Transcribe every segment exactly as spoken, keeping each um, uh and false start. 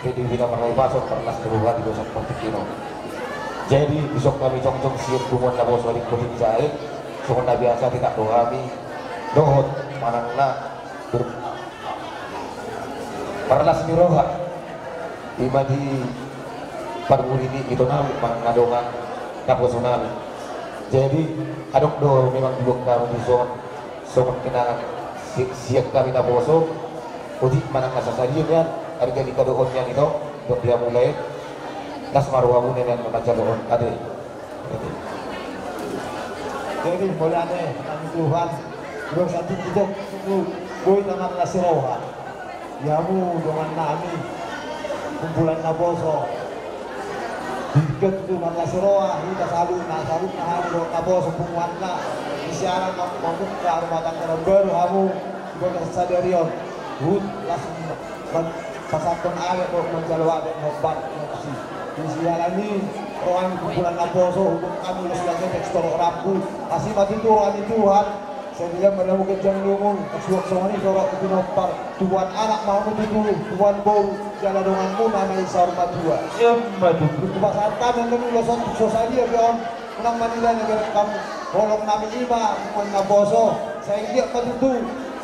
Jadi, di na marnapuran, marlas ni roha di dosa partingkian on. Jadi, dison hami jongjong sian punguan naposo di Kotin Jae, songon na biasa, tingkos do hami dohot manang na ber-, marlas ni roha. Ima di parbue ni ito nami manang na dongan naposo nami. Jadi, adong do memang didok hami dison, songon na si-, sian hami naposo, otik manang na sasadia nian, arga ni kadohon nian ito, didok di hamu lae, las ma rohamuna nian manjalo on, ate. Jadi, mauliate, hami Tuhan, dua satu tiga, boi hita marlas ni roha. Di hamu dongan nami, kumpulan naposo. Di tingki on tutu marlas ni roha hita saluhutna, saluhutna hami dongan naposo punguanna. Di siaran ma-, mambuka rumah tangga na baru hamu di kota sadari on. Huhut las ma-, pasahathon adat dohot manjalo adat na hombar na tusi. Di siaran i roha ni kumpulan naposo, huhut hami ulos las ni tekstor rambu. Asi ma tutu roha ni Tuhan. Sai dilehon ma di hamu ganjang ni umur, suang songon i joro tu pinompar, tubuan anak ma hamu tutu, tubuan boru, jala donganmuna na i saur matua. Emma tutu. Hupasahat hami angka ulos on, so sadia pe on, unang manilai na gerek hamu. Holong nami i ma punguan naposo, sai anggiat ma tutu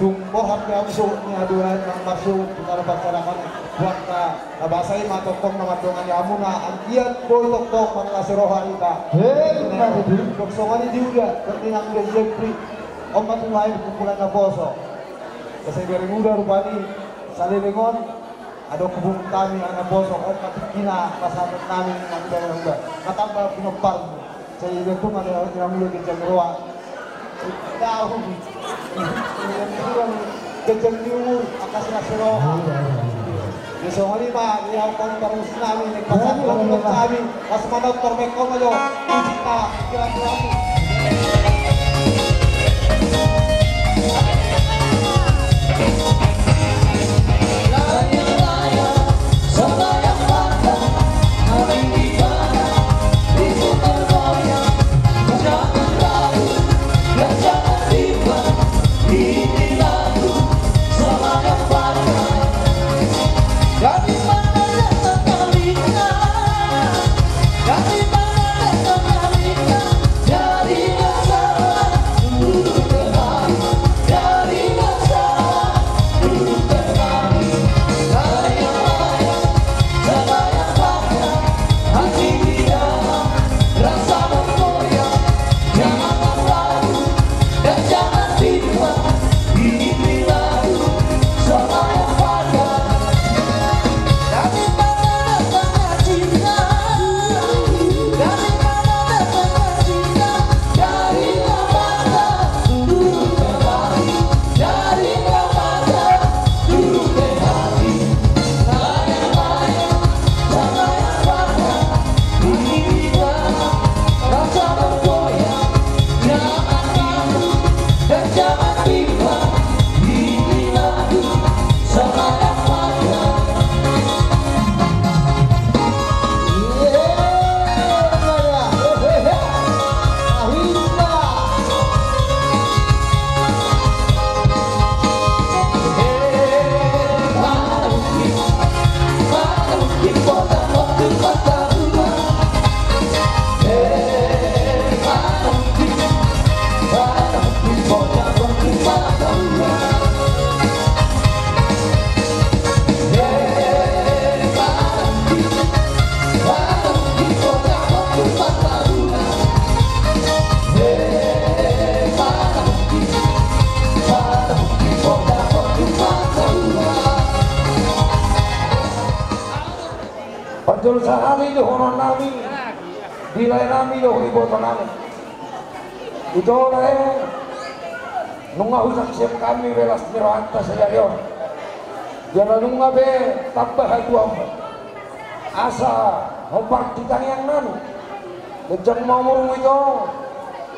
tung borhat pe hamu suhut ni haduan, nang marsuhut tu na parserahan, tu angka na basa i ma tongtong na mandongani hamuna, anggiat boi tongtong marlas ni roha hita. Emma tutu. Didok songon i di uda, didok di nang uda Jepri. On ma tutu, lae, kumpulan naposo. Sai bereng uda rupani, saleleng on, adong hubungan nami angka naposo, on ma tingkina pasahaton nami nang uda, nang uda. Na tamba pinomparmu. Sai dibantu ma di hamu, di hamu ganjang ni roha. Dahu. Ganjang ni umur, angka silas ni roha. Di songon i ma, di hamu parumus nami, di pasahat nami, nami. Pas manortor baen hamu ma jo, uji ta, kira-kira. Parjolo sahali dohonon nami di lae nami dohot iboto nami. Ito lae, nunga husaksian hami be las ni rohanta sadari on. Jala nunga be tamba hatuaonmu. Asa hombar di tangiang nami. Ganjang ma umurmu ito,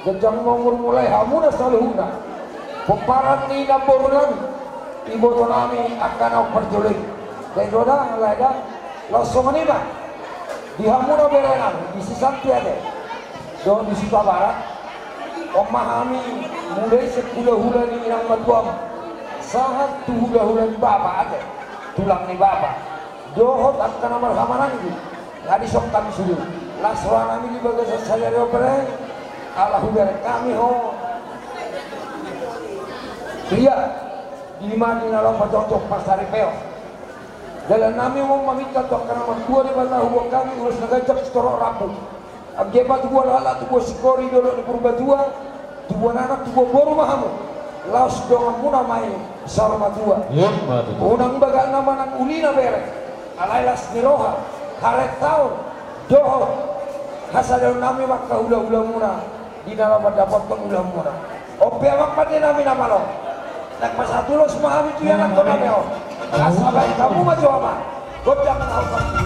ganjang ma umurmu lae, hamuna saluhutna. Pomparan ni namboru nami, iboto nami angka na parjolo i. Dai do da, lae da. Laos songon i ma di hamuna bere nami, di si Santi ate dohot di si Hutabarat. On ma hami mulai sian hulahula ni inang matuam sahat tu hulahula ni bapa ate, tulang ni bapa. Dohot angka na marhahamaranggi, na dison hami sude. Las roha nami di bagasan sadari on, bere, ala hubereng hami ho. Ia, di ma di na laho pajongjong parsaripeon. Dalan nami on maminta tu angka na martua Debata huboan hami ulos na ganjang sitorop rambu. Anggiat ma tubuan laklak, tubuan singkoru di dolok ni Purbatua, tubuan anak, tubuan boru ma hamu. Laos donganmuna ma i saur matua. Ia, ma tutu. Unang bagak na manang ulina, bere. Alai las ni roha, harentaon, dohot hasadaon nami ma angka hulahulamuna di na laho mandapothon ulaonmuna. On pe amang pande nami na malo. Naeng pasahat ulos ma hami tu ianakhon nami on. Asa baen hamu ma jo, amang. Godang na hau pasti.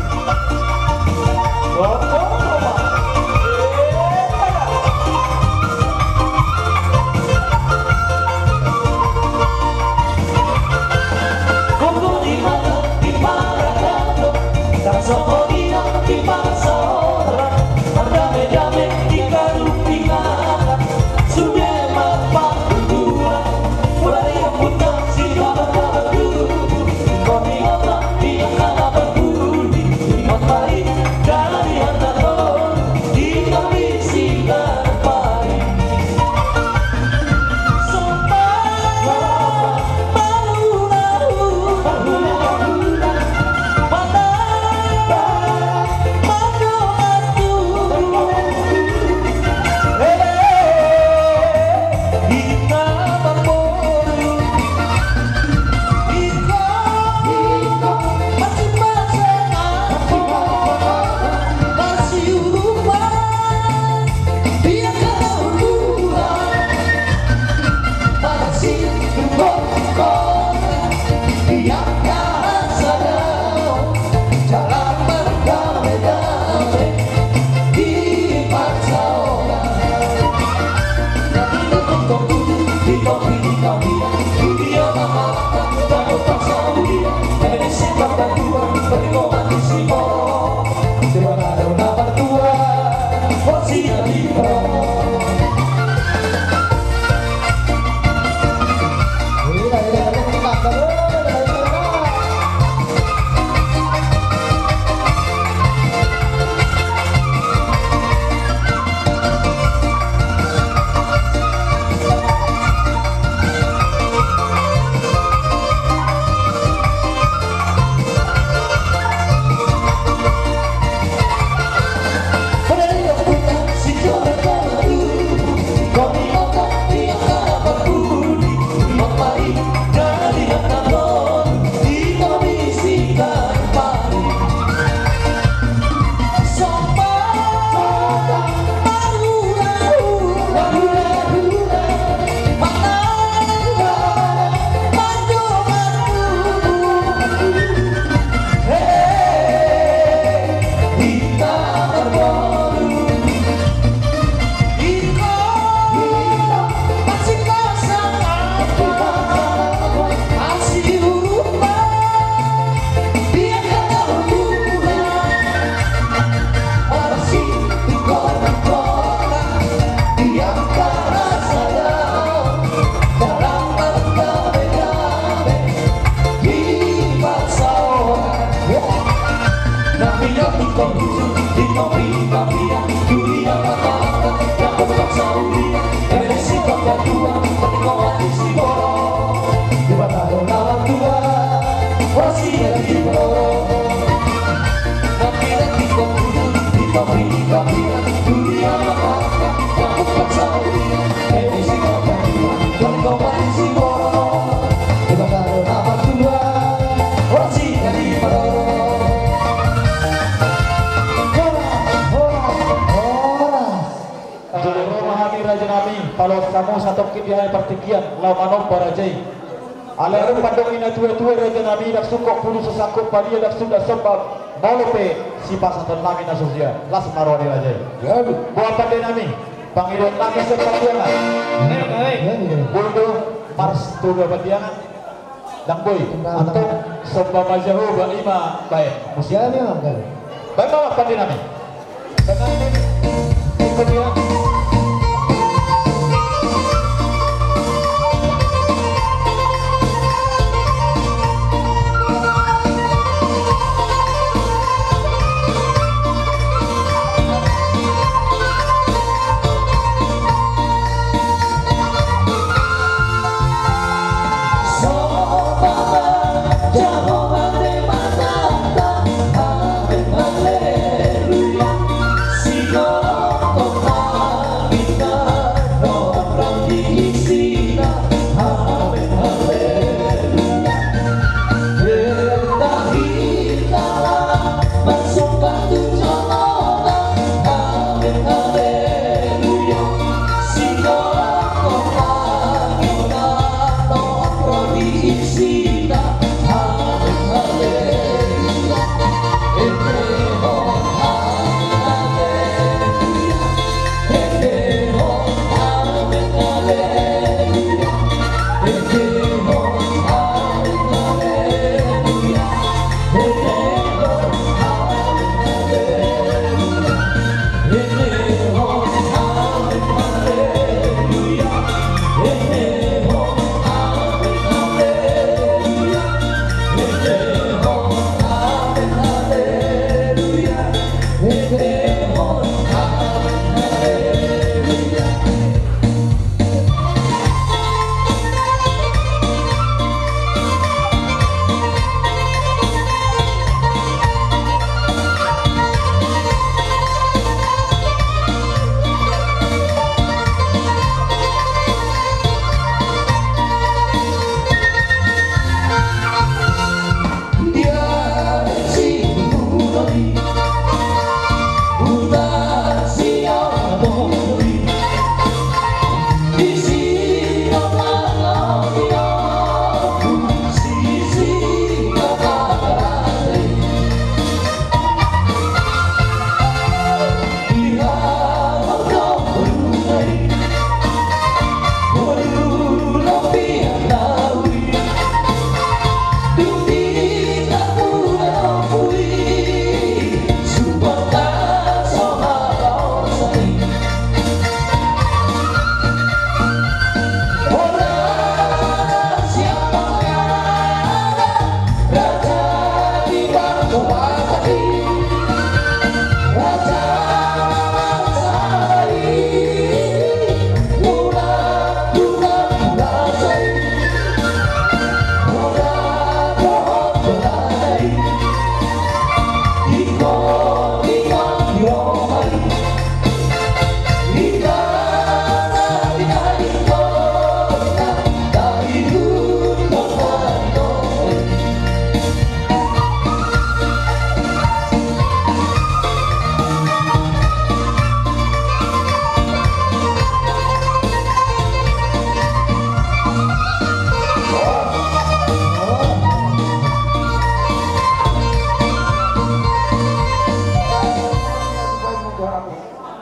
Jolo ro ma hami, raja nami, paloas hamu satongkin di hami partingkian laho manomba raja i. Alai dung mandok ni na tuatua, raja nami, ndang sungkot pulu sasangkot padia, ndang sungkot somba molo pe sipasahaton nami na so sia. Las ma roha ni raja i. Boha pande nami, pangidoan nami sian Parjuangan. Molo do marstoga Parjuangan, ndang boi. Antong somba ma Jahowa, i ma baen. Baen ma, pande nami.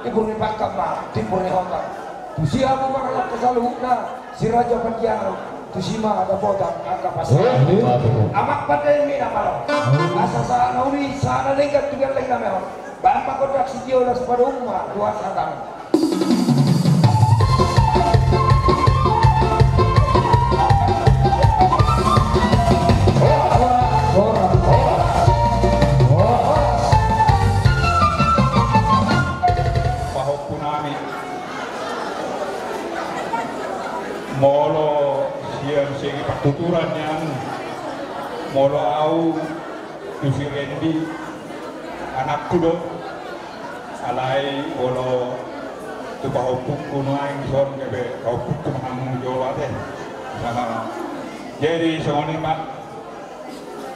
Timbur ni pangkat ma, timbur ni hotang. Tusi hamu marhalak saluhutna, si Raja Pandiangan, tusi ma dapotan angka pasaran. Amang pande mina malo. Asa sahat na uli, sahat na denggan tu gelleng nami on. Baen ma gondang sitio, las padomu ma Tuhan sahat nami. Pahompu nami, molo sian segi partuturan nian, molo au tu si Rendi, anakku do. Alai molo tu pahompungku nuaeng, dison gabe pahompungku ma hamu jolo ate. Jadi songon i ma,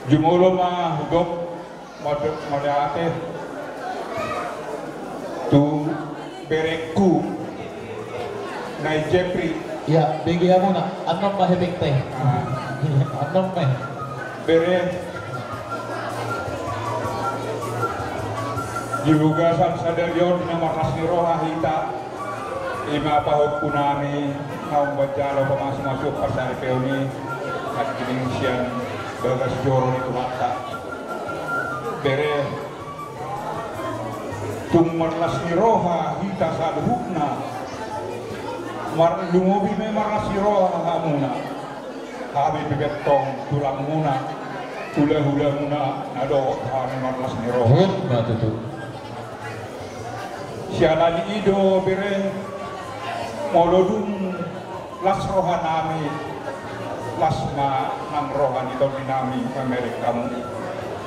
jumolo ma hudok mauliate tu berengku na i Jepri. Ia, bege hamuna, annon ma hepengte. Annon ma. Bere, di bagasan sadari on na marlas ni roha hita, i ma pahompu nami na umbahen jalo pamasumasuon parsaripeon i, nangkining sian bagas joro ni Tuhanta. Bere, tung marlas ni roha hita saluhutna, mar-, lumobi ma i marlas ni roha hamuna. Hami pe antong tulangmuna, hulahulamuna, na dohot hami marlas ni roha. Ima tutu. Siala ni i do bere, molo dung las roha nami, las ma nang roha ni tondi nami mamereng hamu.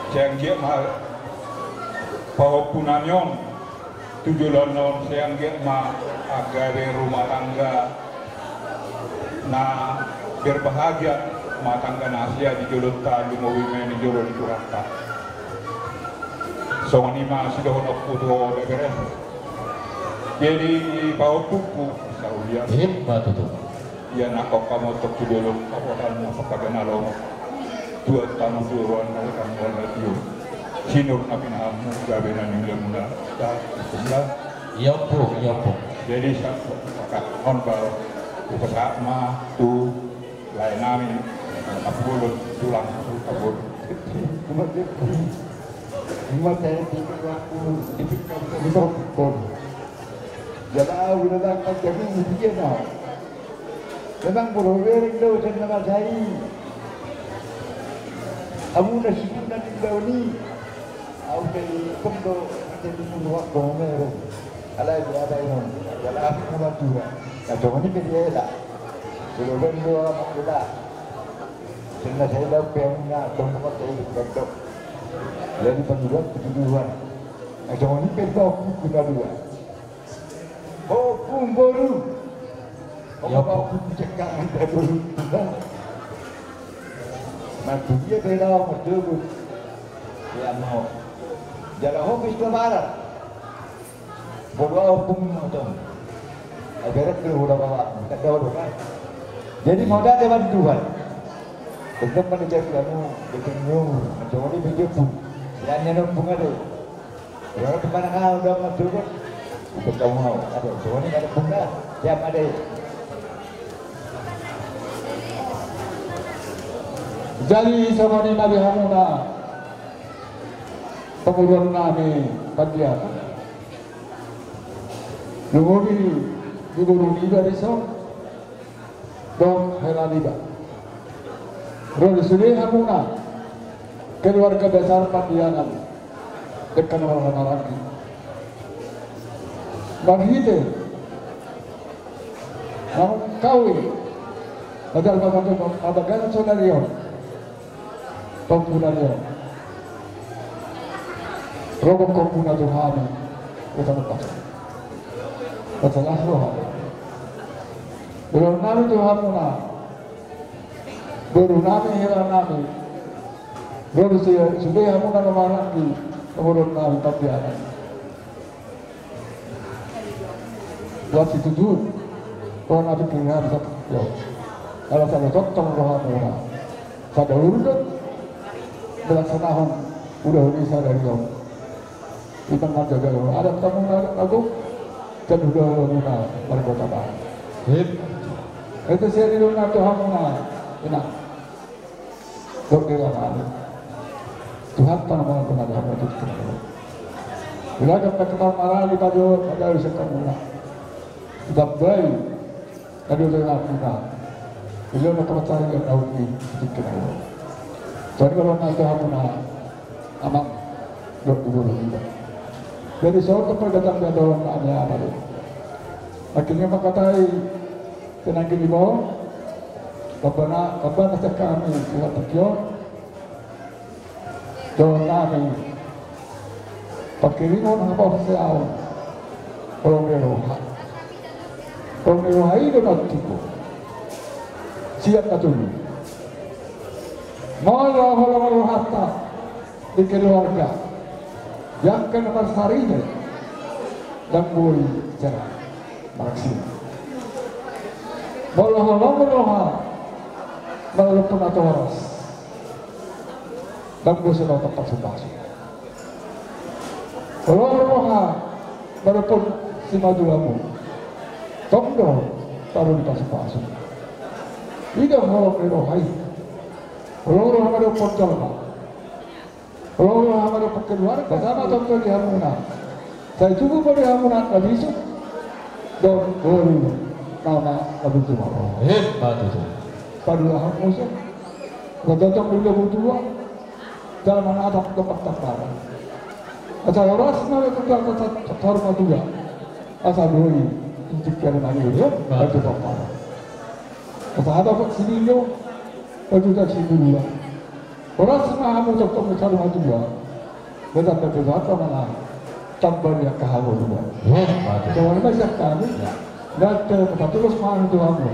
Sai anggiat ma pahompu nami on tu joloan on, sai anggiat ma gabe rumah tangga na berbahagia, rumah tangga na sia di jolonta, lumobi ma i di jolo ni Tuhanta. Songon i ma sidohononku tu ho da bere. Jadi pahompungku, saulian. Ima tutu. Ia nangkok hamu antong tu dolok, apotang na pakaga na lomo. Tuat tano turuan na utang warna tio. Sinur na pinahanmu gabe na niulamuna. Dah, bismillah. Ia ompung, ia ompung. Jadi sa-, pakat on bal. Upasahat ma tu lae nami. Apulun tulang, apulun. Mate di waktu di pikkam di topikon. Jala au na dang panjang i dia na. Memang boru bereng do sian na masa i. Hamu na sibuk na di daun i. Au pe i pun do mate di puluak do mereng. Alai dia ada i non. Jala asik na matua. Na songon i pe dia ela. Boru bereng do amak ela. Sian na sai ela pe hamu na tong mate i gondok. Jadi panduduhan, panduduhan. Na songon i pe do buku na dua. Ompung boru. Ia ompung. Ompung cekak anta boru. Mati dia bela ompung boru. Ia mau. Jala ho pe tu barat. Bodo au pung motong. Ai beret ke udah bawa, tak tahu tu kan. Jadi modal dewan Tuhan. Tetap pada jadi kamu, jadi nyum, menjadi begitu. Yang nyenok bunga tu. Kalau di mana kau udah masuk kan? Ikut kamu mau. Ada, soalnya ada bunga. Siap ada. Jadi sama ni nabi hamuna. Pamoruon nami Pandiangan. Lumobi di boru niba dison dohot hela niba. Ro di sude hamuna keluarga besar Pandiangan. Dengke na marhahamaranggi. Marhite naung kawin. Padahal mabagasan saudari on. Pampunannya. Rokok kompuna tu hami. Kita lepas. Masalah roha. Boru nami tu hamuna. Boru nami hela nami. Boru sude hamuna na maranggi. Boru nami Pandiangan. Buat si tujuh. Kau nanti keringat satu. Yo. Kalau satu totong rohamuna. Sada urdot. Melaksanakan udah ini sadari on. Kita ngajaga adat kamu adat agung. Dan udah hamuna markota baru. Hip. Itu saya di rumah tuh hamuna. Enak. Dok di lamari. Tuhan tanah mau kena dalam waktu itu. Bila kita kena marah di baju pada bisa kamu lah. Kita baik. Tadi udah ngaku nah. Bila nak kena cari yang tahu ni sedikit aja. Jadi kalau nak itu hamuna amang dok dulu juga. Jadi soal tempat datang dia doang ada apa tu? Akhirnya makatai Tenang gini bo, pambana, pambana sian hami, sian hami. Dohot nami, pangkirimon haporseaon, holong ni roha. Holong ni roha i do na tutu. Siap na tutu. Molo holong rohanta, di keluarga. Jangka na marsarine, ndang boi cerai. Maraksi. Molo holong roha, molo pun natoras. Ndang boi sedo tempat supasu. Holong roha, molo pun simatuamu. Tong do, taru di pasu-pasu. Ida holong roha i. Holong roha molo pun jolma. Holong roha molo pun keluarga, sama tong do di hamuna. Sai tubu ma di hamuna na bisuk. Dohot boru nama na bisuk ma. Hebat itu. Padua hamu so. Gototong dulu butua. Dalam anak atap tempat tampar. Asa horas ma itu tempat tampar dua. Asa boi intik kena nangil ya. Batu tampar. Asa ada kok sini yo. Batu tak sini dua. Horas ma hamu tongtong saur matua. Betap betul apa mana? Tambah dia kahawa dua. Soalnya siap kami. Gak ada tempat terus main tu hamu.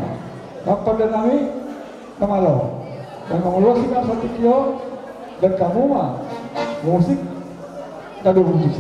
Dapat dan kami kemalo. Dan kamu lo sih kan satu kio. Dan kamu mah musik. Kado musik.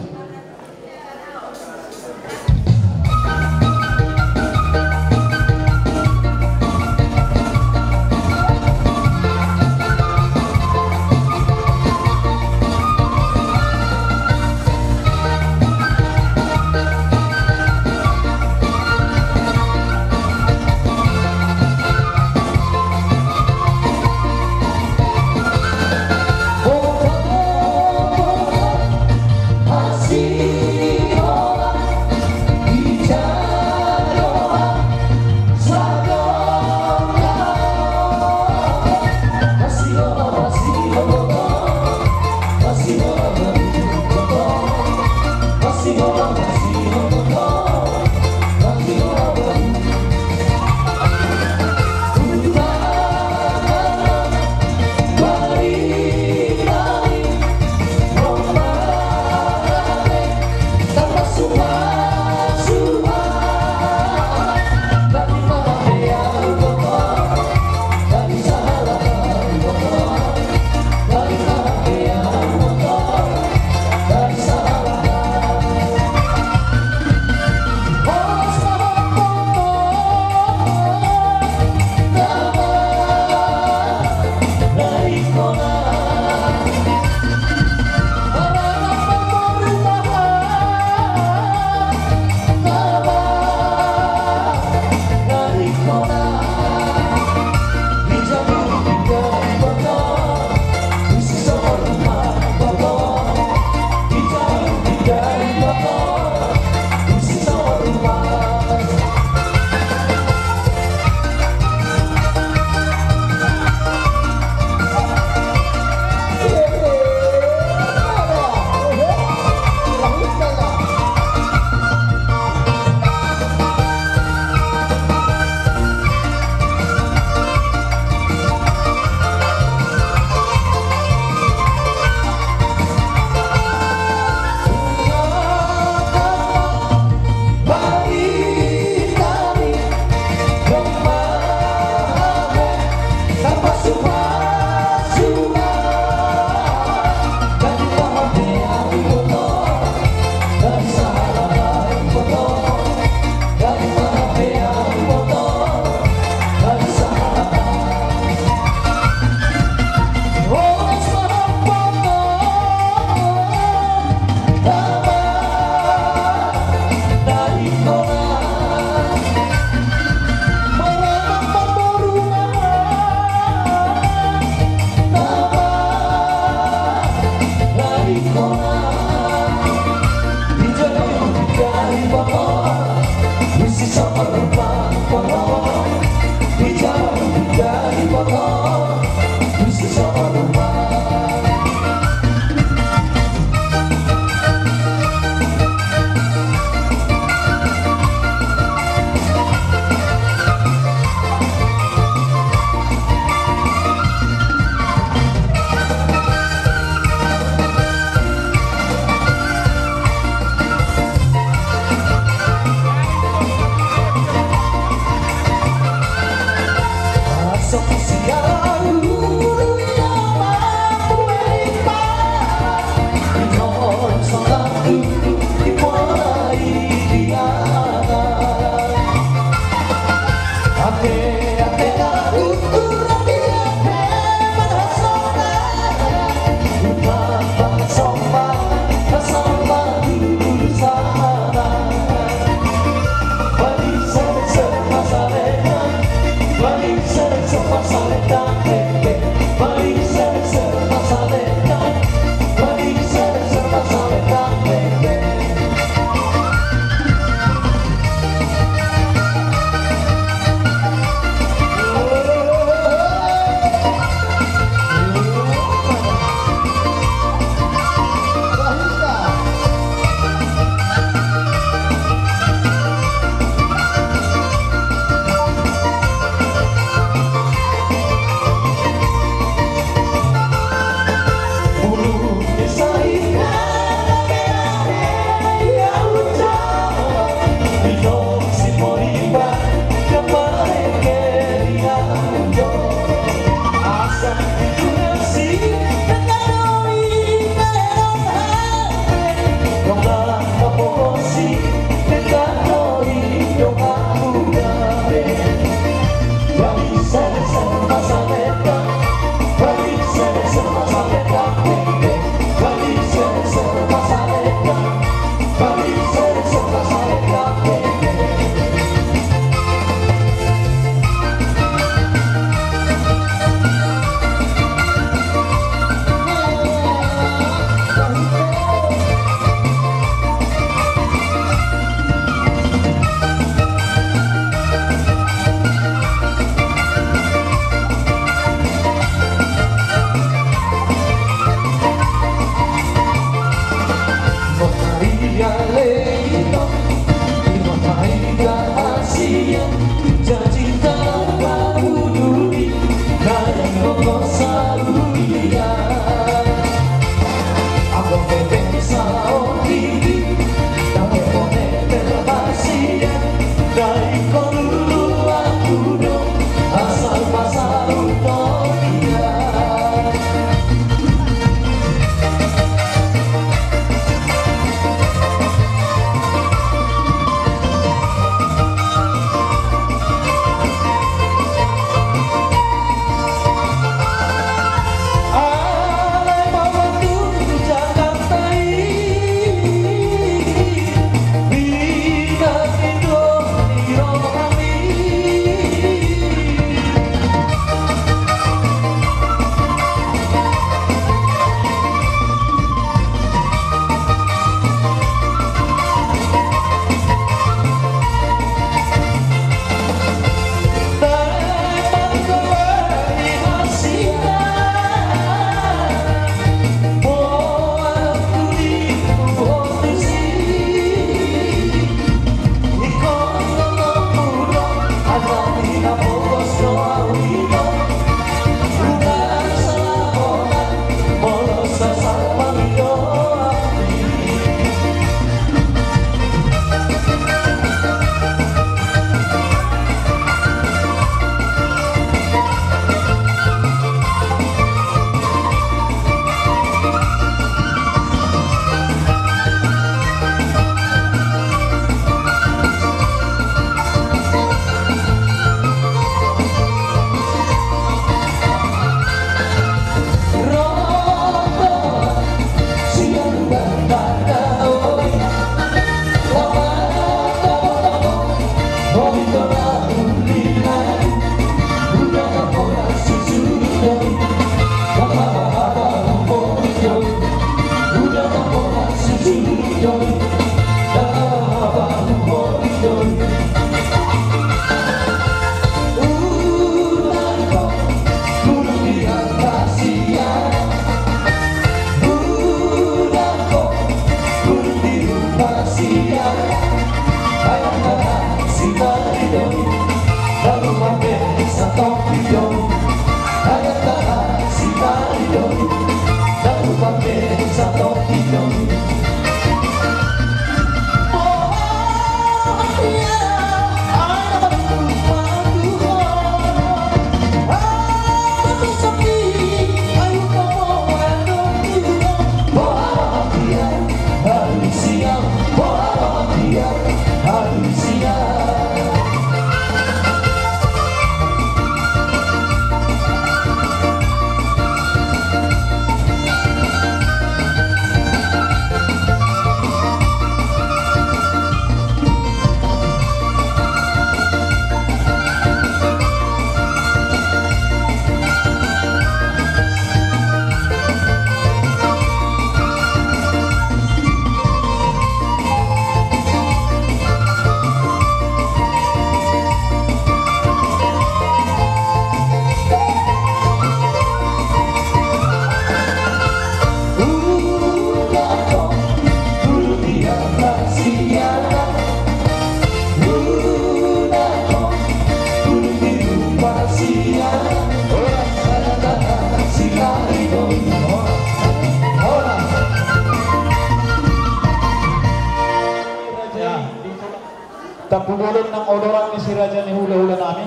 Tampubolon nang odoran ni si raja ni hulahula nami,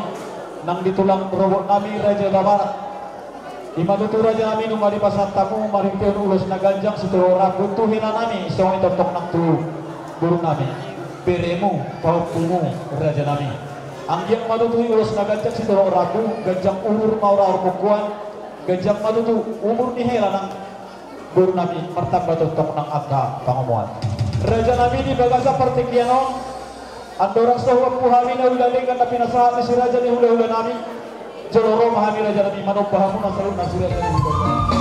nang di tulang rorobot nami Raja Tabarat. I ma tutu raja nami nunga dipasahat hamu marhitehon ulos na ganjang sitorop rambu tu hela nami, songon i tongtong nang tu boru nami, beremu, pahompumu raja nami. Anggiat ma tutu i ulos na ganjang sitorop rambu, ganjang umur ma hurang marboruan, ganjang ma tutu umur ni hela nang boru nami, martamba tongtong nang angka pangomoan. Raja nami, di bagasan partingkian on, andorang so huampu hami na uli na denggan na pinasahat ni si raja ni hulahula nami, jolo ro ma hami raja nami manomba hamu na saluhutna si raja ni hulahula nami.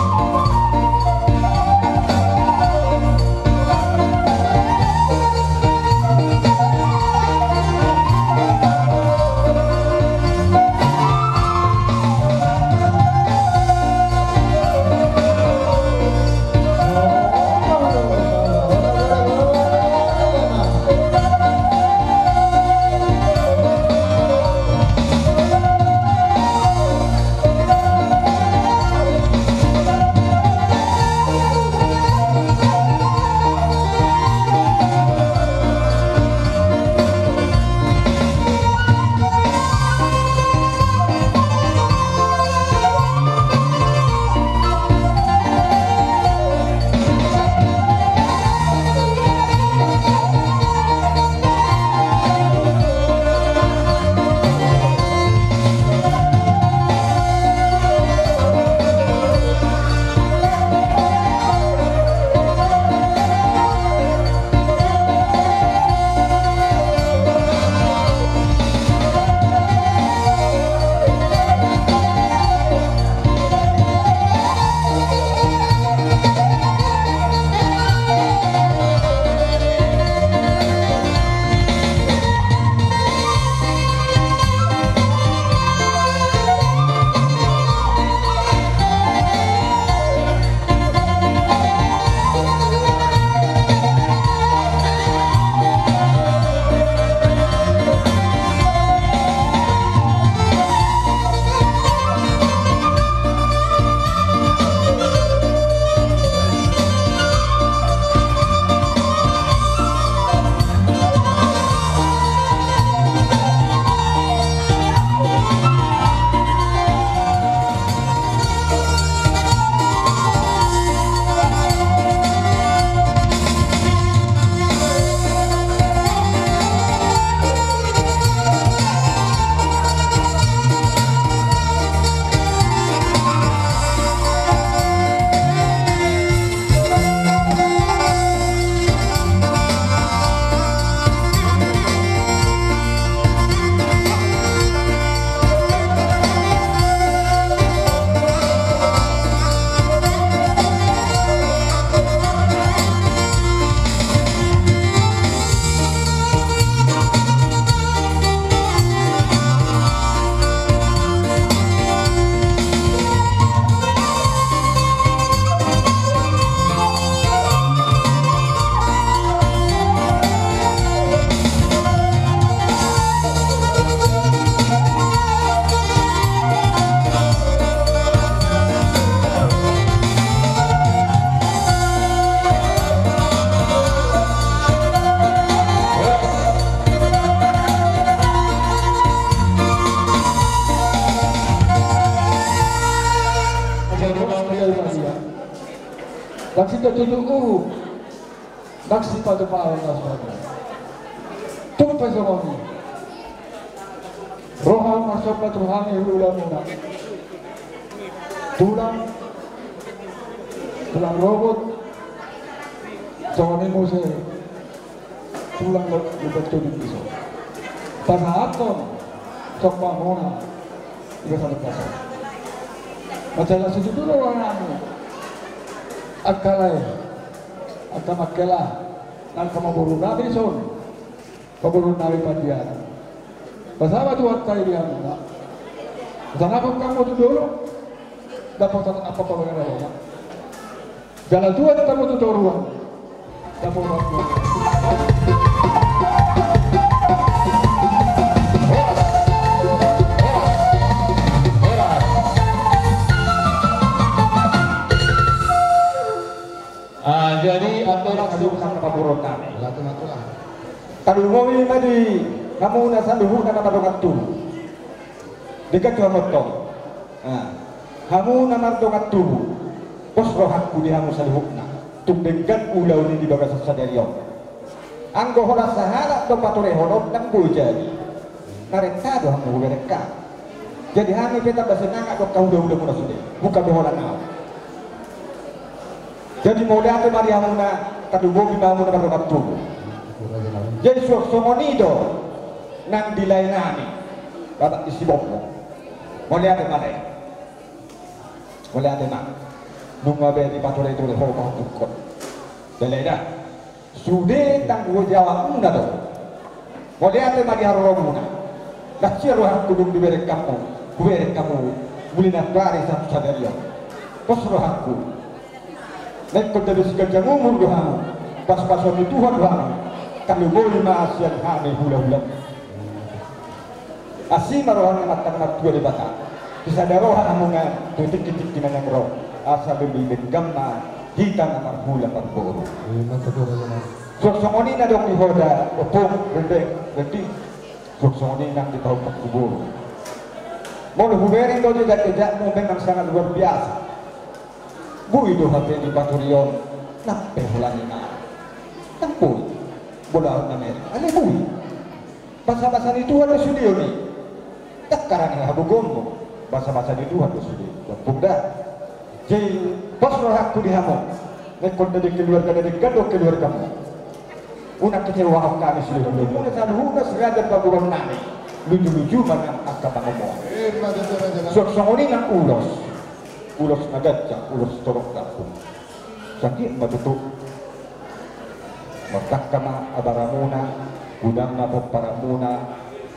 Ndang sitotupahon uhum, ndang sipatupaon na so hajor. Tung pe songon i, ro hamu marsomba tu hami hulamuna. Tulang, tulang rorobot, songon i muse tulang rorobot tu di dison. Pasahathon sombamuna di bagasan dison. Mansai las situtu do rohanami, angka lae, angka manghela, angka namboru nami dison, paboruon nami Pandiangan. Pasahat ma Tuhanta i di hamuna. Pasahathon hamu tu dolok, dapotan apa pamangana hona. Jala tuat hamu tu toruan, dapotan. Ah, jadi, antong, antong, antong, paboruon nami. Tarlumobi ma di hamuna saluhutna na mardongan tubu. Denggan tu hamu antong. Ah, hamu na mardongan tubu, pos rohangku di hamu saluhutna. Tung denggan ulaon i di bagasan sadari on. Anggo holan sahalak do patorehon on, ndang boi jadi. Na renta do hamu huberengka. Jadi hami pe tamba semangat do angka hulahulamuna sude. Bukan do holan au. Jadi mauliate ma di hamuna, tarlumobi ma hamuna mardongan tubu. Jadi suang songon i do nang di laenami, Bapak di Sibombo. Mauliate ma lae. Mauliate ma. Nunga be dipatoretore ho pahompungkon. Belaeda. Sude tanggung jawabmuna do. Mauliate ma di haroromuna. Las rohangku dung dibereng hamu, hubereng hamu mulai nantoari sahat tu sadari on. Pos rohangku. Naingkon gabe siganjang umur do hamu. Pasupasuon ni Tuhan do hamu. Tarlumobi ma sian hami hulahula. Asi ma roha ni Amanta na martua Debata. Sisada roha hamuna tu tingki-tingki na naeng ro. Asa boi denggan ma hita na marhula marboru. Ima tutu, Raja. Suang songon i na adong di ho da, Ompung, Rendeng, Rendi. Suang songon i nang di pahompungku boru. Molo hubereng do jejak-jejakmu memang sangat luar biasa. Boi do hape di paturi on, nang pe holan i ma. Nang boi. Bola on na mereng. Alai boi. Basabasa ni Tuhan do sude on i. Ndang karena hagogoonmu. Basabasa ni Tuhan do sude. Ompung da. Jadi, pos rohangku di hamu. Naingkon gabe keluarga na denggan do keluargamu. Unang kecewakan hami sude do. Muna saluhutna siraja paboruon nami. Luju-luju ma nang angka pangomoan. Suang songon i nang ulos. Ulos na ganjang, ulos torop gampung. Sangkit ma tutu. Mardangka ma abaramuna, godang ma pomparanmuna,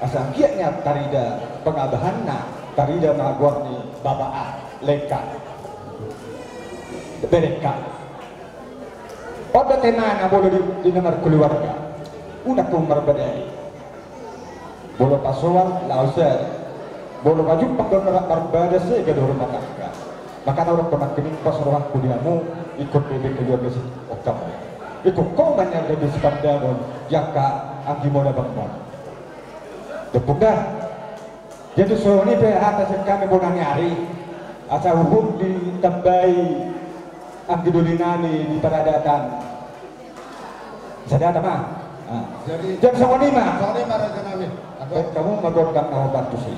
asa anggiat nian tarida pangabahanna, tarida ma goar ni bapa, lengka, berengka. On do temana molo di, di na markeluarga. Unang hamu marbadai. Molo pasoal, laos sada. Molo pajumpang do na rap marbadai, sega do rumah tangga. Makana adong do nangkining pos rohangku di hamu, ingkon gabe keluarga si, oh, hamu. Ingkon ho ma nian gabe sipandangon di angka anggimon abangmon. Ompung da. Jadi songon i pe hata sian hami bona ni ari. Asa huhut ditambai anggi doli nami di paradatan. Sada hata ma. Ah. Jadi, jadi songon i ma. Songon i ma, raja nami. Baen hamu ma gondang na hombar tusi.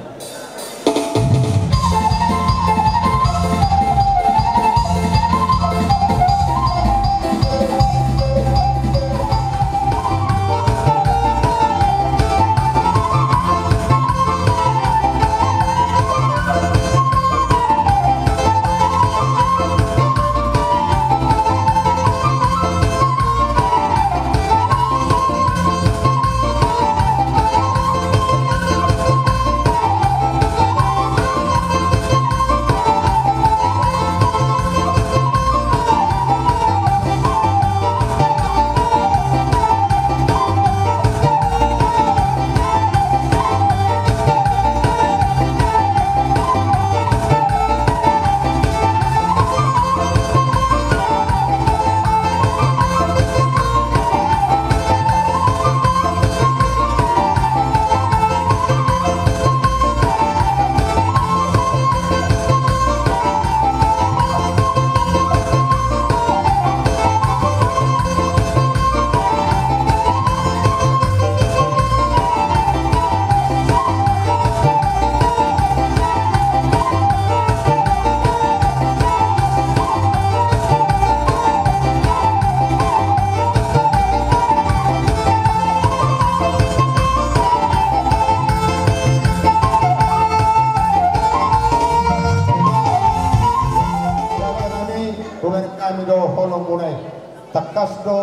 do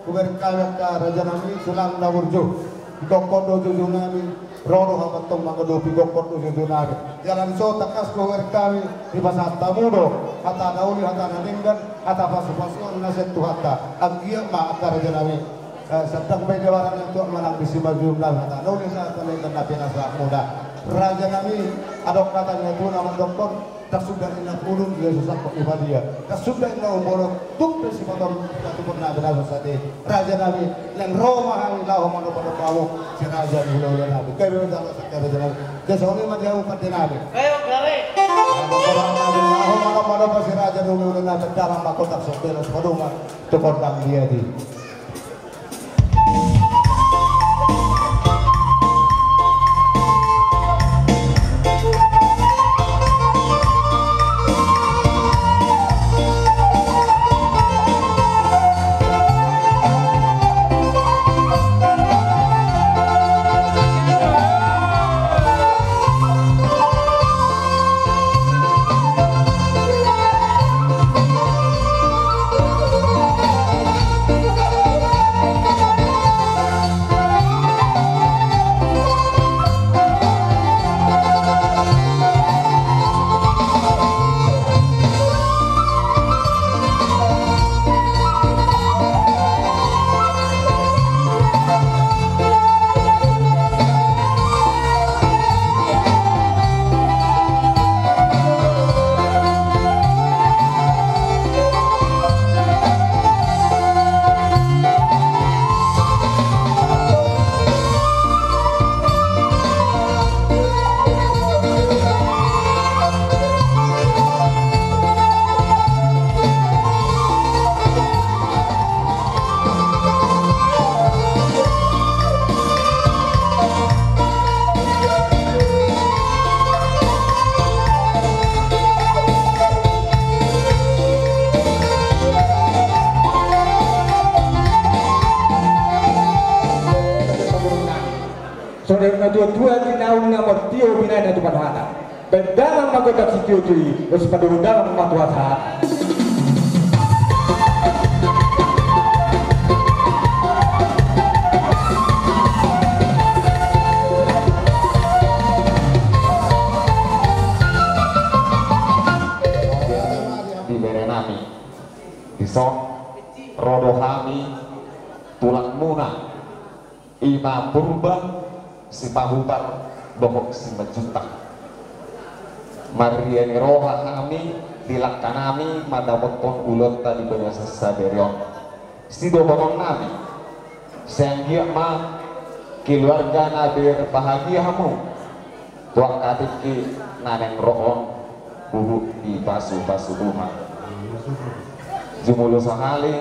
hubereng hami angka raja nami, silang na burju. Gokhon do joujou nami, ro do hami antong mangadopi, gokhon do joujou nami. Jala dison tangkas do hubereng hami, dipasahat hamu do hata na uli, hata na denggan, hata pasupasuon na sian Tuhanta. Anggiat ma angka raja nami, eh, sandang ma i Debata na tuat manang disi marjujung nami, hata na uli, hata na denggan na pinasahat muna. Raja nami, adong hata ni natuatua na mandokkon, ndang suda inna pulung ia so sangkot ni padia. Ndang suda inna umbolon, tung pe sipatupaon, sipatupaon na binaso sate. Raja nami, naeng ro ma hami laho manopanompa hamu, si raja ni hulahula nami. Gabe ma jala sangka raja nami. Jadi songon i ma di hamu pande nami. Gabe, gabe. Laho manopanompa si raja ni hulahula nami. Damang ma gondang, songon i ma gondang dia di. Songon natuatua di naung na martio binaen na tu panuhatan. Baen damang ma gondang sitiotio i, laos padomu damang ma tu hasahatan. Di bere nami, dison ro do hami tulangmuna. I ma Purba Sipahutar dohot Simanjuntak. Marria ni roha hami di langka nami mandapothon ulaonta di bagasan sadari on. Sidohonon nami, sai anggiat ma keluarga na berbahagia hamu tu angka tingki na naeng ro on, huhut dipasupasu Tuhan. Jumolo sahali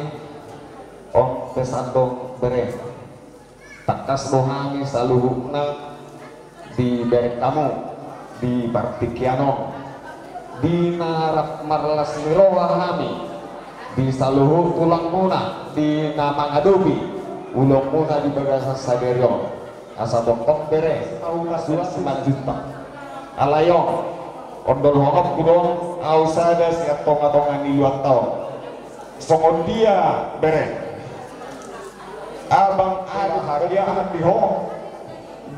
on pe sandok bere. Tangkas do hami saluhutna dibereng hamu di partingkian on, di na rap marlas ni roha hami di saluhut tulangmuna di na mangadopi ulaonmuna di bagasan sadari on. Asa dokkon bere, au na suas manjuntak. Alai on, ondolhononku do au sada sian tongatonga ni luatta on. Songon dia bere? Abang, ada hadiah di ho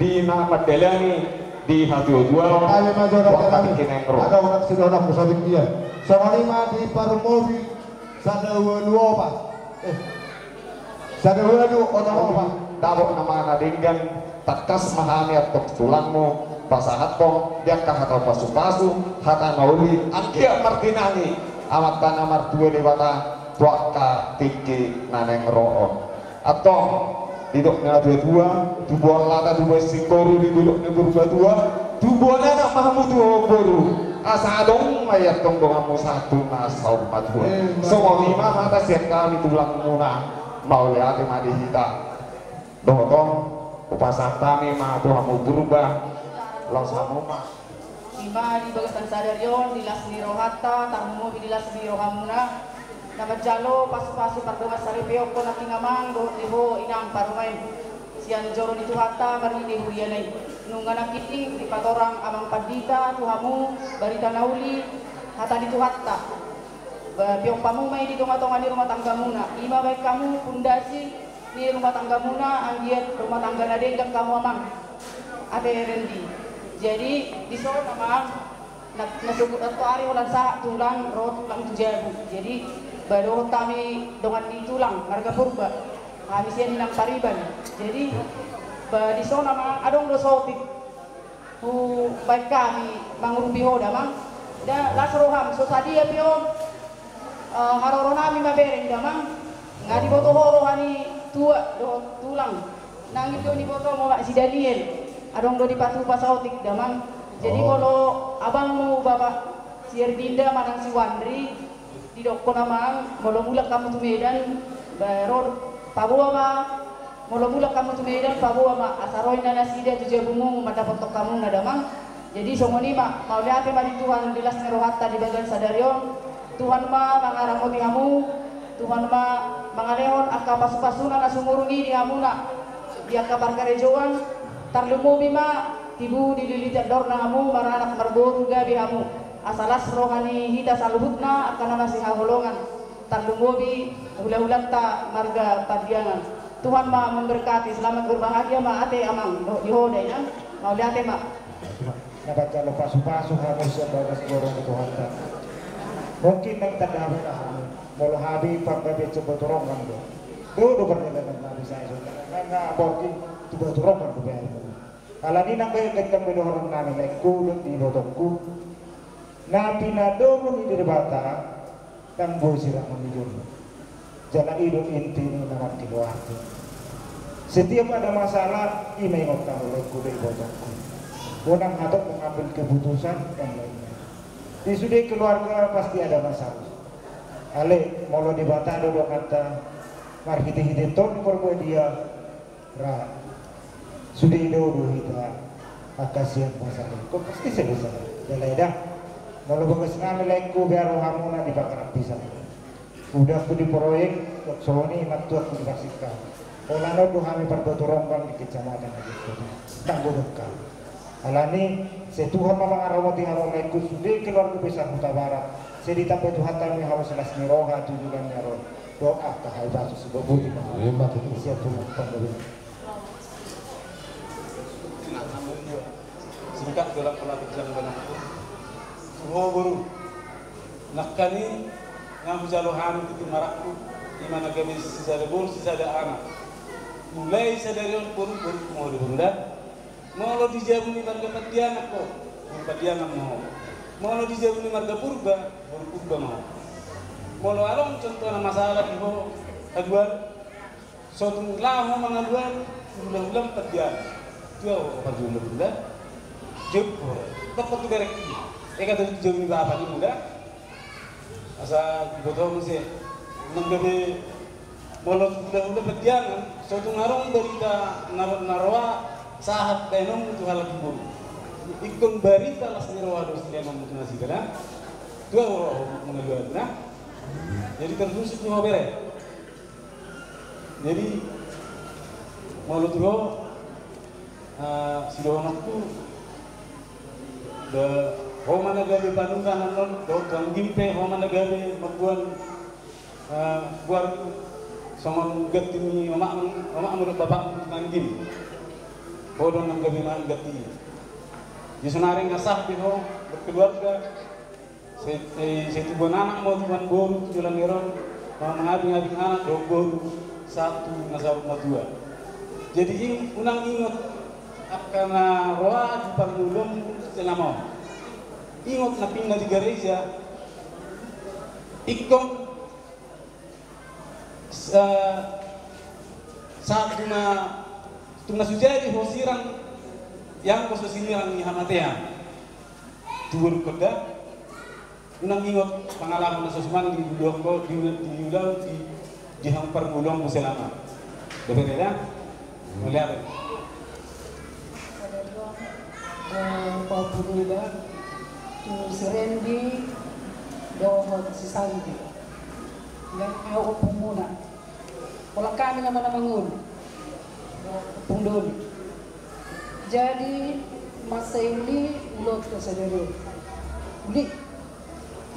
di na mandalani di hatuatuaon. Kami ma jora waktu kami. Kini ro. Ada orang sudah nak musabik dia. Songon i ma di Parmobi sada ualu opat. Eh. Sada ualu onom opat. Dapot nama na denggan. Tangkas ma hami antong tulangmu pasahathon di angka hata pasupasu, hata na uli, anggiat martinangi Amanta na martua Debata tu angka tingki na naeng ro on. Antong, didok ni natuatua, tubuan lata tubuan singkoru, didok ni Purbatua, tubuan anak ma hamu tubuan boru, asa adong ma i antong donganmu sahat tu na saur matua. Songon i ma hata sian hami tulangmuna, mauliate ma di hita. Dohot on, hupasahat hami ma tu hamu Purba, laos hamu ma. I ma di bagasan sadari on, di las ni rohanta, tarlumobi di las ni rohamuna. Na manjalo pasupasu pardongansaripeon nangkin amang, dohot di ho inang parumaen. Sian joro ni Tuhanta marhite huriana i. Nunga nangkin dipatorang amang pandita tu hamu barita na uli, hata ni Tuhanta. Ba, piompamu ma i di tonga-tonga ni rumah tanggamuna. I ma baen hamu pundasi ni rumah tanggamuna, anggiat rumah tangga na denggan hamu, amang. Ate Rendi. Jadi, dison, amang, na, na sogot antuari holan sahat tulang, ro tulang tu jabu. Jadi, ba, dohot hami dongan ni tulang, marga Purba. Hami sian Inang Pariban. Jadi, ba, dison, amang, adong do saotik. Hubaen hami mangurupi ho, damang. Da, las roham, so sadia pe on, eh, haroro nami ma bereng, damang. Nga diboto ho roha ni tua dohot tulang. Nangkin do nibotomu, Mak, si Daniel. Adong do dipatupa saotik, damang. Jadi, oh, molo abangmu, Bapak si Erdinda manang si Wandri, didokkon, amang, molo mulak hamu tu Medan, ba, ro, paboa ma, molo mulak hamu tu Medan, paboa ma, asa ro inna nasida tu jabumu mandapothon hamuna, damang. Jadi, songon i ma, mauliate ma di Tuhan di las ni rohanta di bagas sadari on. Tuhan ma mangaramoti hamu, Tuhan ma mangalehon angka pasu-pasuna na sumurung i di hamuna, di angka parkarejoan, tarlumobi ma tibu di lilitan daorna hamu, maranak marboru gabe hamu. Asa las roha ni hita saluhutna angka na masihaholongan, tarlumobi hula-hulanta marga Pandiangan. Tuhan ma memberkati, selamat berbahagia ma, ate amang, dohot di ho da inang, mauliate ma. Na manjalo pasu-pasu hamu sian bagas joro ni Tuhanta. Mungkin naeng tanda hamu da hamu, molo hami panggabean sian Batu Ronggang do. Do, do pardalanan nami sae so, na, na borngin tu Batu Ronggang do be hamu. Alani nang baen denggan be dohonon nami, laengku dohot ibotongku, na pinadomu ni Debata, ndang boi sirang on ni jolo. Jala i do inti ni na markeluarga. Setiap ada masalah, i ma ingot hamu, laengku dohot ibotongku. Unang hatop mengambil keputusan yang lainnya. Di sude keluarga pasti ada masalah. Alai, molo Debata do donganta, marhite-hite Tondi Porbadia, ra sude i do, do hita angka sian pasal i. Kok pasti selesai. Jala eda, molo bagas nami, laengku, bea rohamuna di pangarapisan. Udangku di proyek, dohot songon i mantuanku di parsingkap. Holan on do hami parbatu rombang di kecamatan Aji Kota. Ndang godang hami. Alani, sai Tuhan ma mangaramoti hamu, laengku, sude keluarga besar Hutabarat. Sai ditamba Tuhanta ma hamu las ni roha tu joloan ni ari on. Dohot angka hahipason, sai boti ma. Ima tutu. Siap tu panggabean. Singkat, dohot pola tu jang banakku. Tu ho boru. Nangkaning na hujalo hami tintin marangku, ima na gabe sisada boru sisada anak. Mulai sadari on boru, boru ma ho di boru da. Molo di jabu ni marga Pandiangan ho, boru Pandiangan ma ho. Molo di jabu ni marga Purba, boru Purba ma ho. Molo adong contohna masalah di ho haduan, so tung laho mangaluan hula-hula Pandiangan. Tua ho parhula-hula. Jauh ho. Tokot tu berek i. Eka tu jabu ni bapa ni muda. Asa diboto muse. Nang gabe molo hula-hula Pandiangan, so tung adong barita na, na roa sahat dainonmu tu halak di boru. Ingkon barita las ni roha do sidainonmu tu nasida na. Tua ho mangaluan na. Jadi terkhusus tu ho bere. Jadi molo tu ho, eh, sidohononku, da, ho ma na gabe panungkanan on, dohot tu anggim pe, ho ma na gabe mamboan, eh, goarku songon ganti ni omakmu, omakmu dohot bapakmu tu anggim. Ho do na gabe manang ganti i. Di sonari nga sah pe ho berkeluarga. Sai, sai, sai tubuan anak ma ho, tubuan boru tu joloan ni ari on, mangabing-abing anak dohot boru sahat tu na saur matua. Jadi ing, unang ingot angka na roa di parngoluonmu selama on. Ingot na pinna di gareja, ingkon sa-, sahat tu na, tu na so jadi ho sirang, ianggo so sinirang ni hamatean. Tu borungkon da, unang ingot pangalaman na so suman di ulaon, di, di ulaon, di, di hamu parngoluonmu selama. Dope da? Mauliate. Sadari on, eh, paompungku da, tu si Rendi dohot si Sandi. Nang ahu ompungmuna. Holan hami nama na mangolu. Ompung doli. Jadi, mansai uli ulaonta sadari on. Uli.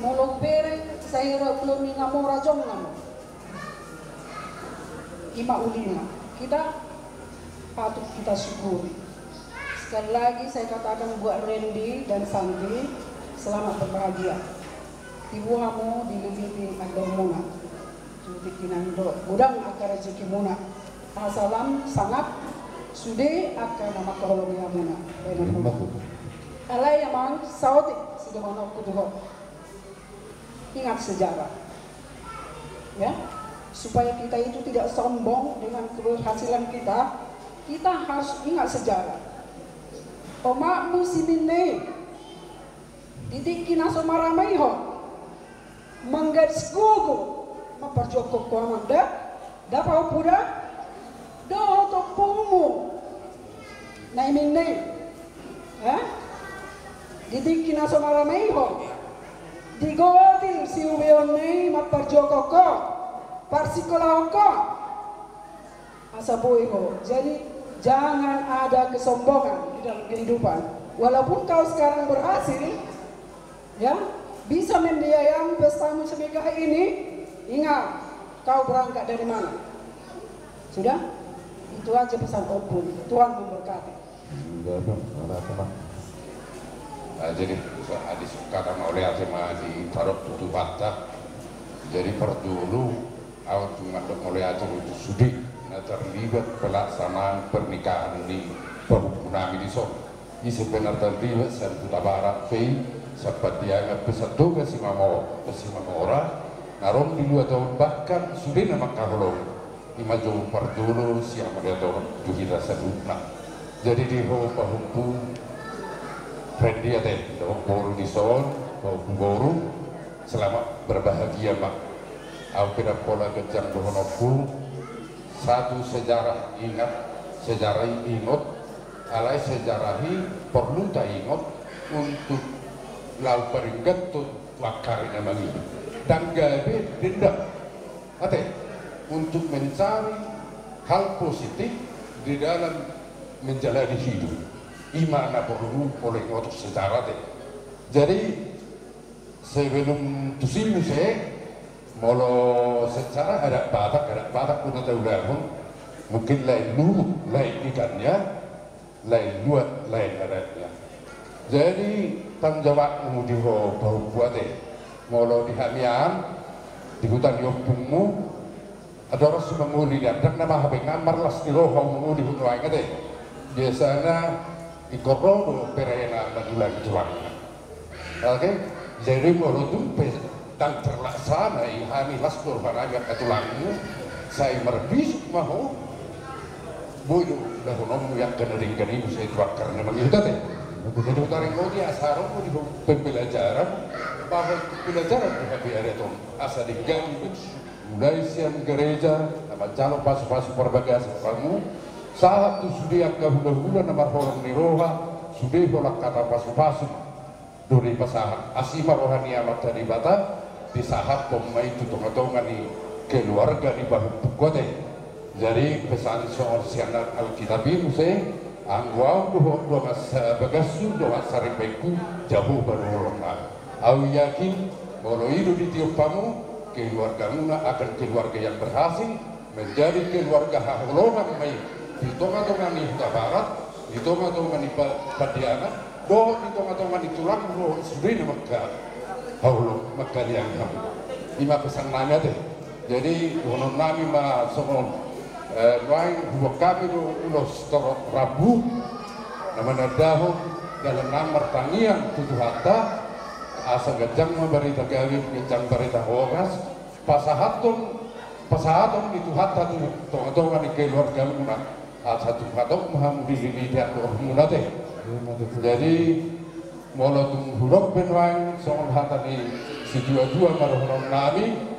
Molo hubereng Sai ro belum mina mora jong namo. Ima ulina. Kita patut kita syukuri. Sekali lagi saya katakan buat Randy dan Santi, selamat berbahagia. Tibu hamu dililiti andor muna. Tuti kinando godang angka rezeki muna. Salam sangap sude angka na mangkaholongi hamuna. Baik, terima kasih. Alai amang saotik sudah manokku tuh. Ingat sejarah. Ya, supaya kita itu tidak sombong dengan keberhasilan kita, kita harus ingat sejarah. Omakmu si Minne, di tingki na so marame i ho, manggadis gogo, mamparjuangkon ho amang da, da pahompu da, dohot ompungmu. Na i Minne, eh? Di tingki na so marame i ho, digotil siubeonna i mamparjuangkon ho, parsikolahon ho. Asa boi ho. Jadi jangan ada kesombongan di dalam kehidupan. Walaupun kau sekarang berhasil, ya, bisa membiayai pestamu semegah ini, ingat, kau berangkat dari mana? Sudah? Itu aja pesan Ompung. Tuhan memberkati. Iya, Bang. Mana, Bang? Nah, jadi, so, adis kata mauliate ma ditarok tu Tuhanta. Jadi, parjolo, au tung mandok mauliate tu sude na terlibat pelaksanaan pernikahan ni pahompu nami dison. Ise pe na terlibat, sian Hutabarat pe, sian Pandiangan pe, sian Toga Simamo-, Simamora, na ro di luat on, bahkan sude na mangkaholongi. Ima jo parjolo sian mauliate on tu hita saluhutna. Jadi di ho pahompu Randy ate, dohot boru dison, pahompu boru, selamat berbahagia ma. Au pe ndang pola ganjang dohononku, satu sejarah ingat, sejarah i ingot, alai sejarah i porlu taingot untuk laho paringgathon tu angka ari na mangihut. Ndang gabe dendam. Ate, untuk mencari hal positif di dalam menjalani hidup. Ima na porlu pola ingot sejarah ate. Jadi, sebelum tusi muse, molo secara adat Batak, adat Batak do na taulahon, mungkin lain luhut, lain ikannya, lain luat, lain adatnya. Jadi, tanggung jawabmu di ho pahompu ate. Molo di hami an, di huta ni ompungmu, andorang so mangoli, ndang na maha bengan marlas ni roha mangoli ho nuaeng ate. Biasana ingkon ro do berena mandulangi tulangna. Oke, jadi molo tung pe ndang terlaksana i, hami las do rohanami angka tulangmu, sai marbisuk ma ho. Boi do dohononmu i angka na denggan i muse tu angka ari na mangihut ate. Jadi hutaringoti asa ro do di ho pembelajaran, bahwa pembelajaran di hami adat on asa denggan i, mulai sian gareja na manjalo pasupasu parbagason hamu, sahat tu sude angka hulahula na marholong ni roha, sude holan hata pasupasu do dipasahat. Asi ma roha ni Amanta Debata, disahathon ma i tu tongatonga ni keluarga ni pahompungku ate. Jadi pesan songon sian Alkitab i muse, anggo ahu dohot dongan sabagashu, dongan sarimpengku, Jahowa do holongna. Ahu yakin, molo i do ditiop hamu, keluargamuna akan keluarga yang berhasil, menjadi keluarga haholongan ma i di tongatonga ni Hutabarat, di tongatonga ni Pa-, Pandiangan, dohot di tongatonga ni tulangmu dohot sude na mangkaholongi, mangkaliangi hamu. Ima pesannami ate. Jadi dohononnami ma songon, eh, nuaeng huboan hami do ulos torop rambu na manandahon dalan na martangiang tu Tuhanta, asa ganjang ma barita gabe, ganjang barita horas, pasahathon, pasahaton ni Tuhanta tu tongatonga ni keluargamuna, asa tung hatop ma hamu dililiti andormuna ate. Jadi molo tung hudok pe nuaeng songon hata ni situatua ma dohononnami,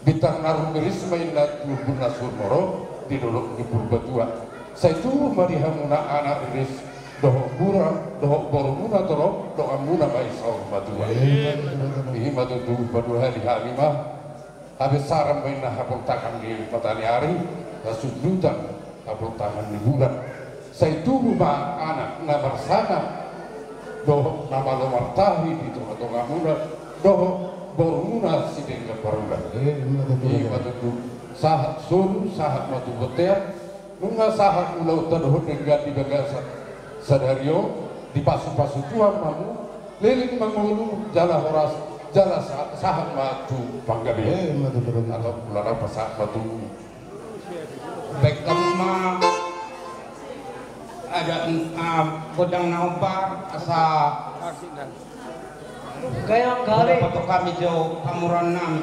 bintang na rumiris ma inna tu ombun na sumorop di dolok ni Purbatua. Sai tubu ma di hamuna anak riris, dohot boru, dohot borumuna torop, donganmuna ma i saur matua. Ima tutu, paduahali hami ma. Habesaran ma inna hapoltakan ni mataniari, hasundutan hapoltakan ni bulan. Sai tubu ma anak na marsangap dohot na malo martahi di tongatongamuna, dohot Toruna si Denggan Parula. Eh, ima tutu. Ima tutu. Sahat solu, sahat ma tu bontean. Nunga sahat ulaonta dohot denggan di bagasan sadari on, dipasupasu Tuhan ma hamu, leleng ma ngolu, jala horas, jala sa-, sahat ma tu panggabean. Eh, ima tutu. Atau ulala pasahat ma tu Baik, hamu ma adat, ah, godang na hombar, asa gayang gale. Dapat kami jo pamoruon nami.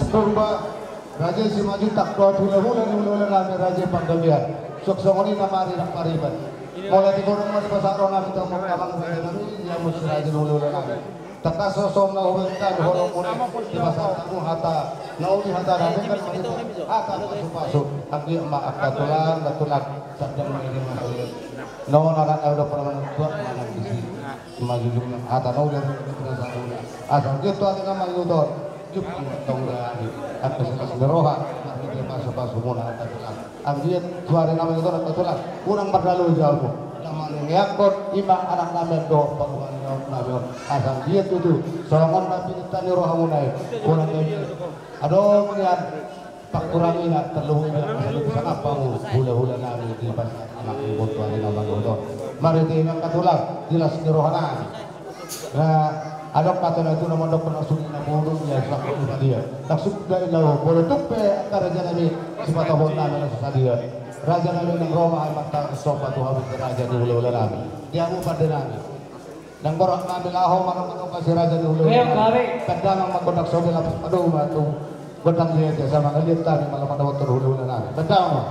Purba, Raja Simanjuntak, dohot hulahula ni hulahula nami Raja Panggabean. Suang songon i nama ari nang pariban. Mauliate godang ma dipasahat roha nami tu amang, amang raja nami, ia musi raja ni hulahula nami. Tangkas so songon na hubaen hami holong muna, dipasahat hamu hata na uli, hata na denggan, hata pasupasu. Anggiat ma angka tulang, angka tulang, sadang ma i di masa i. Nona rata udah pernah menentuak manang di sini. Manjujung hata na uli, hata na denggan, hata na pasupasu. Asa gitu hata na manguton. Jumpa tong dari angka silas ni roha, marhite pasupasu muna angka tulang. Anggiat tu ari na mangido angka tulang, unang mardalan jauh. Na manengeakkon ima anak nami dohot parumaen nami on. Asa anggiat tutu songon na pinta ni roha muna i. Kurang lebih adong nian pangkurangina, terlebih na masa lebih sangat pamu hulahula nami di pas anak ibu tu ari na mangido. Marhite ima angka tulang, silas ni roha nami. Na adong hata na tutu na mandok na suda na bodo ia sangkut di badia. Na suda i laho bodo tung pe angka raja nami sipatopot nami na so sadia. Raja nami nang ro ma hami martangiang somba tu hamu raja ni hulahula nami. Di hamu pande nami. Nang borat nami laho ma nang mandok si raja ni hulahula nami. Pandamang ma gondang sobe lapas padomu ma tu gondang dia dia sama ngaliat nami ma laho mandok tu hulahula nami. Pandamang ma.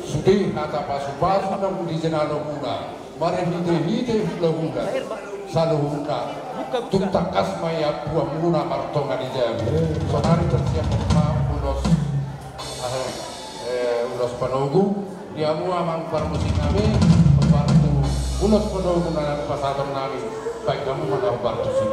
Sude hata pasupasu naung dijalo muna marhitehite hulahula saluhutna. Tung tangkas ma i ampuanmuna martonga di jabu. Sonari tarsiap ma ulos, eh, ulos panogu. Di hamu amang parmusik nami, hombar tu ulos panogu na pasahaton nami. Baen hamu ma na hombar tusi.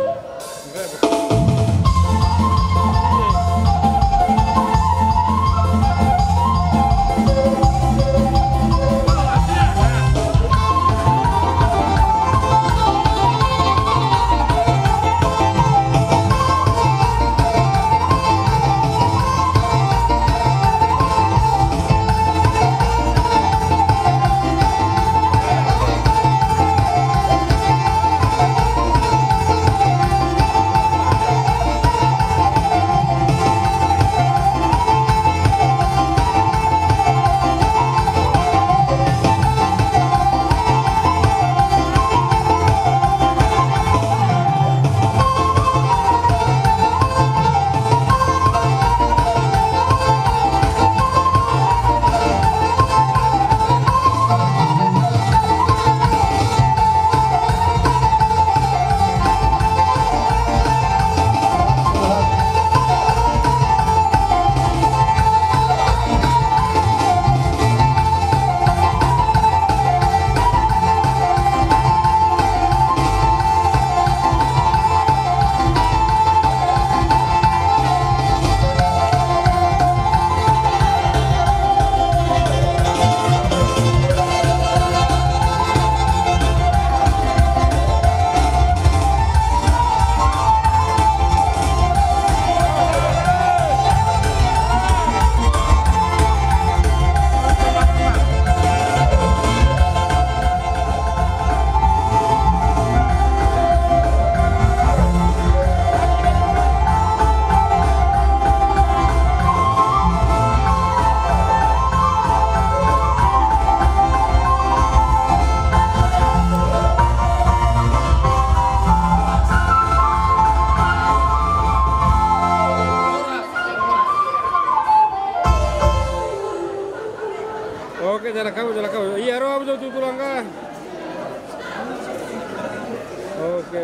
Oke,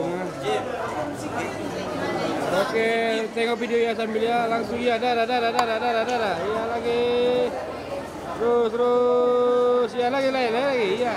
tengok video ya sambil ya, langsung ya, dara, dara, dara, dara, dara, ya lagi, terus, terus, ya lagi, lagi, lagi, ya.